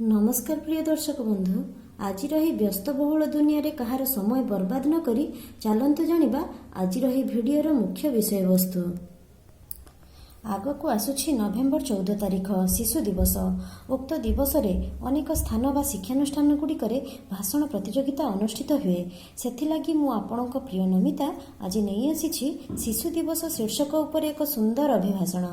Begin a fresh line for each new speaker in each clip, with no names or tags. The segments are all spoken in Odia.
ନମସ୍କାର ପ୍ରିୟ ଦର୍ଶକ ବନ୍ଧୁ। ଆଜିର ଏହି ବ୍ୟସ୍ତବହୁଳ ଦୁନିଆରେ କାହାର ସମୟ ବର୍ବାଦ ନ କରି ଚାଲନ୍ତୁ ଜାଣିବା ଆଜିର ଏହି ଭିଡ଼ିଓର ମୁଖ୍ୟ ବିଷୟବସ୍ତୁ। ଆଗକୁ ଆସୁଛି ନଭେମ୍ବର 14 ତାରିଖ, ଶିଶୁ ଦିବସ। ଉକ୍ତ ଦିବସରେ ଅନେକ ସ୍ଥାନ ବା ଶିକ୍ଷାନୁଷ୍ଠାନ ଗୁଡ଼ିକରେ ଭାଷଣ ପ୍ରତିଯୋଗିତା ଅନୁଷ୍ଠିତ ହୁଏ। ସେଥିଲାଗି ମୁଁ ଆପଣଙ୍କ ପ୍ରିୟ ନମିତା ଆଜି ନେଇ ଆସିଛି ଶିଶୁ ଦିବସ ଶୀର୍ଷକ ଉପରେ ଏକ ସୁନ୍ଦର ଅଭିଭାଷଣ।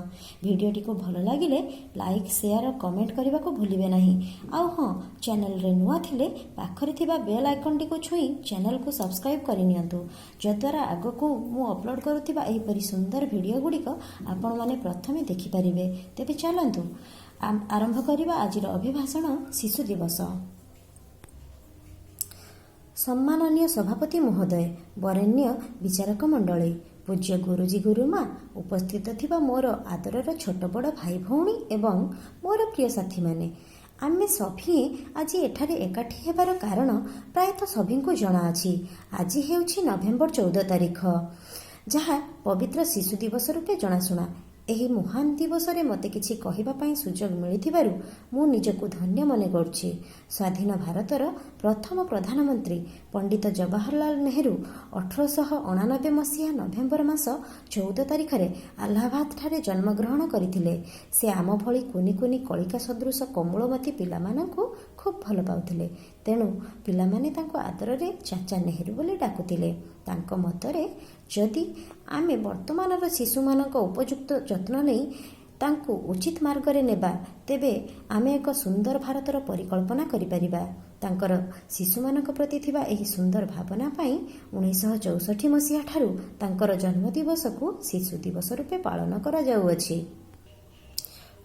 ଭିଡ଼ିଓଟିକୁ ଭଲ ଲାଗିଲେ ଲାଇକ୍, ସେୟାର ଓ କମେଣ୍ଟ କରିବାକୁ ଭୁଲିବେ ନାହିଁ। ଆଉ ହଁ, ଚ୍ୟାନେଲରେ ନୂଆ ଥିଲେ ପାଖରେ ଥିବା ବେଲ୍ ଆଇକନ୍ଟିକୁ ଛୁଇଁ ଚ୍ୟାନେଲକୁ ସବସ୍କ୍ରାଇବ୍ କରିନିଅନ୍ତୁ, ଯଦ୍ୱାରା ଆଗକୁ ମୁଁ ଅପଲୋଡ଼ କରୁଥିବା ଏହିପରି ସୁନ୍ଦର ଭିଡ଼ିଓ ଗୁଡ଼ିକ ଆପଣମାନେ ପ୍ରଥମେ ଦେଖିପାରିବେ। ତେବେ ଚାଲନ୍ତୁ ଆରମ୍ଭ କରିବା ଆଜିର ଅଭିଭାଷଣ, ଶିଶୁ ଦିବସ। ସମ୍ମାନନୀୟ ସଭାପତି ମହୋଦୟ, ବରେଣ୍ୟ ବିଚାରକ ମଣ୍ଡଳୀ, ପୂଜ୍ୟ ଗୁରୁଜୀ ଗୁରୁମା, ଉପସ୍ଥିତ ଥିବା ମୋର ଆଦରର ଛୋଟ ବଡ଼ ଭାଇ ଭଉଣୀ ଏବଂ ମୋର ପ୍ରିୟ ସାଥୀମାନେ, ଆମେ ସଭିଏଁ ଆଜି ଏଠାରେ ଏକାଠି ହେବାର କାରଣ ପ୍ରାୟତଃ ସଭିଙ୍କୁ ଜଣାଅଛି। ଆଜି ହେଉଛି ନଭେମ୍ବର 14 ତାରିଖ, ଯାହା ପବିତ୍ର ଶିଶୁ ଦିବସ ରୂପେ ଜଣାଶୁଣା। ଏହି ମହାନ ଦିବସରେ ମୋତେ କିଛି କହିବା ପାଇଁ ସୁଯୋଗ ମିଳିଥିବାରୁ ମୁଁ ନିଜକୁ ଧନ୍ୟ ମନେ କରୁଛି। ସ୍ୱାଧୀନ ଭାରତର ପ୍ରଥମ ପ୍ରଧାନମନ୍ତ୍ରୀ ପଣ୍ଡିତ ଜବାହରଲାଲ ନେହେରୁ 1889 ମସିହା ନଭେମ୍ବର ମାସ 14 ତାରିଖରେ ଆହ୍ଲାବାଦଠାରେ ଜନ୍ମଗ୍ରହଣ କରିଥିଲେ। ସେ ଆମ ଭଳି କୁନି କୁନି କଳିକା ସଦୃଶ କୋମଳମତି ପିଲାମାନଙ୍କୁ ଖୁବ୍ ଭଲ ପାଉଥିଲେ। ତେଣୁ ପିଲାମାନେ ତାଙ୍କୁ ଆଦରରେ ଚାଚା ନେହେରୁ ବୋଲି ଡାକୁଥିଲେ। ତାଙ୍କ ମତରେ ଯଦି ଆମେ ବର୍ତ୍ତମାନର ଶିଶୁମାନଙ୍କ ଉପଯୁକ୍ତ ଯତ୍ନ ନେଇ ତାଙ୍କୁ ଉଚିତ ମାର୍ଗରେ ନେବା, ତେବେ ଆମେ ଏକ ସୁନ୍ଦର ଭାରତର ପରିକଳ୍ପନା କରିପାରିବା। ତାଙ୍କର ଶିଶୁମାନଙ୍କ ପ୍ରତି ଥିବା ଏହି ସୁନ୍ଦର ଭାବନା ପାଇଁ 1964 ମସିହା ଠାରୁ ତାଙ୍କର ଜନ୍ମଦିବସକୁ ଶିଶୁ ଦିବସ ରୂପେ ପାଳନ କରାଯାଉଅଛି।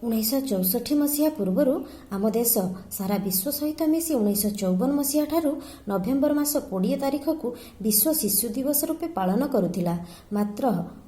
1964 ମସିହା ପୂର୍ବରୁ ଆମ ଦେଶ ସାରା ବିଶ୍ୱ ସହିତ ମିଶି 1954 ମସିହା ଠାରୁ ନଭେମ୍ବର ମାସ 20 ତାରିଖକୁ ବିଶ୍ୱ ଶିଶୁ ଦିବସ ରୂପେ ପାଳନ କରୁଥିଲା। ମାତ୍ର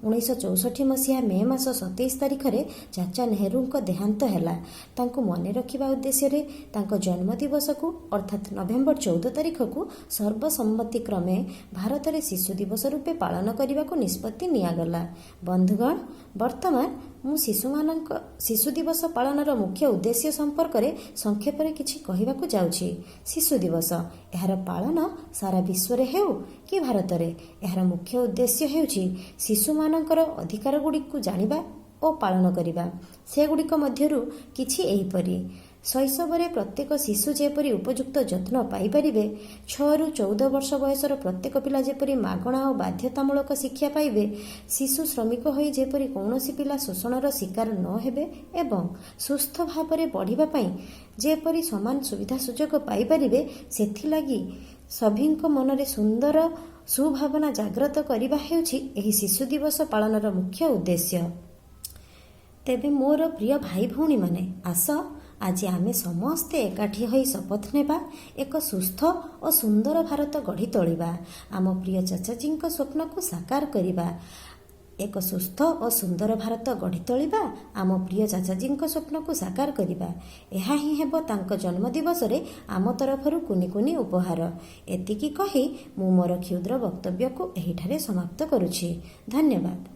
1964 ମସିହା ମେ ମାସ 27 ତାରିଖରେ ଚାଚା ନେହେରୁଙ୍କ ଦେହାନ୍ତ ହେଲା। ତାଙ୍କୁ ମନେ ରଖିବା ଉଦ୍ଦେଶ୍ୟରେ ତାଙ୍କ ଜନ୍ମ ଦିବସକୁ, ଅର୍ଥାତ୍ ନଭେମ୍ବର 14 ତାରିଖକୁ ସର୍ବସମ୍ମତି କ୍ରମେ ଭାରତରେ ଶିଶୁ ଦିବସ ରୂପେ ପାଳନ କରିବାକୁ ନିଷ୍ପତ୍ତି ନିଆଗଲା। ବନ୍ଧୁଗଣ, ବର୍ତ୍ତମାନ ମୁଁ ଶିଶୁମାନଙ୍କ ଶିଶୁ ଦିବସ ପାଳନର ମୁଖ୍ୟ ଉଦ୍ଦେଶ୍ୟ ସମ୍ପର୍କରେ ସଂକ୍ଷେପରେ କିଛି କହିବାକୁ ଯାଉଛି। ଶିଶୁ ଦିବସ, ଏହାର ପାଳନ ସାରା ବିଶ୍ୱରେ ହେଉ କି ଭାରତରେ, ଏହାର ମୁଖ୍ୟ ଉଦ୍ଦେଶ୍ୟ ହେଉଛି ଶିଶୁମାନଙ୍କର ଅଧିକାରଗୁଡ଼ିକୁ ଜାଣିବା ଓ ପାଳନ କରିବା। ସେଗୁଡ଼ିକ ମଧ୍ୟରୁ କିଛି ଏହିପରି: ଶୈଶବରେ ପ୍ରତ୍ୟେକ ଶିଶୁ ଯେପରି ଉପଯୁକ୍ତ ଯତ୍ନ ପାଇପାରିବେ, 6ରୁ 14 ବର୍ଷ ବୟସର ପ୍ରତ୍ୟେକ ପିଲା ଯେପରି ମାଗଣା ଓ ବାଧ୍ୟତାମୂଳକ ଶିକ୍ଷା ପାଇବେ, ଶିଶୁ ଶ୍ରମିକ ହୋଇ ଯେପରି କୌଣସି ପିଲା ଶୋଷଣର ଶିକାର ନ ହେବେ ଏବଂ ସୁସ୍ଥ ଭାବରେ ବଢ଼ିବା ପାଇଁ ଯେପରି ସମାନ ସୁବିଧା ସୁଯୋଗ ପାଇପାରିବେ, ସେଥିଲାଗି ସଭିଙ୍କ ମନରେ ସୁନ୍ଦର ସୁଭାବନା ଜାଗ୍ରତ କରିବା ହେଉଛି ଏହି ଶିଶୁ ଦିବସ ପାଳନର ମୁଖ୍ୟ ଉଦ୍ଦେଶ୍ୟ। ତେବେ ମୋର ପ୍ରିୟ ଭାଇ ଭଉଣୀମାନେ, ଆସ ଆଜି ଆମେ ସମସ୍ତେ ଏକାଠି ହୋଇ ଶପଥ ନେବା, ଏକ ସୁସ୍ଥ ଓ ସୁନ୍ଦର ଭାରତ ଗଢ଼ି ତୋଳିବା, ଆମ ପ୍ରିୟ ଚାଚାଜୀଙ୍କ ସ୍ୱପ୍ନକୁ ସାକାର କରିବା। ଏକ ସୁସ୍ଥ ଓ ସୁନ୍ଦର ଭାରତ ଗଢ଼ି ତୋଳିବା, ଆମ ପ୍ରିୟ ଚାଚାଜୀଙ୍କ ସ୍ୱପ୍ନକୁ ସାକାର କରିବା। ଏହା ହିଁ ହେବ ତାଙ୍କ ଜନ୍ମଦିବସରେ ଆମ ତରଫରୁ କୁନି କୁନି ଉପହାର। ଏତିକି କହି ମୁଁ ମୋର କ୍ଷୁଦ୍ର ବକ୍ତବ୍ୟକୁ ଏହିଠାରେ ସମାପ୍ତ କରୁଛି। ଧନ୍ୟବାଦ।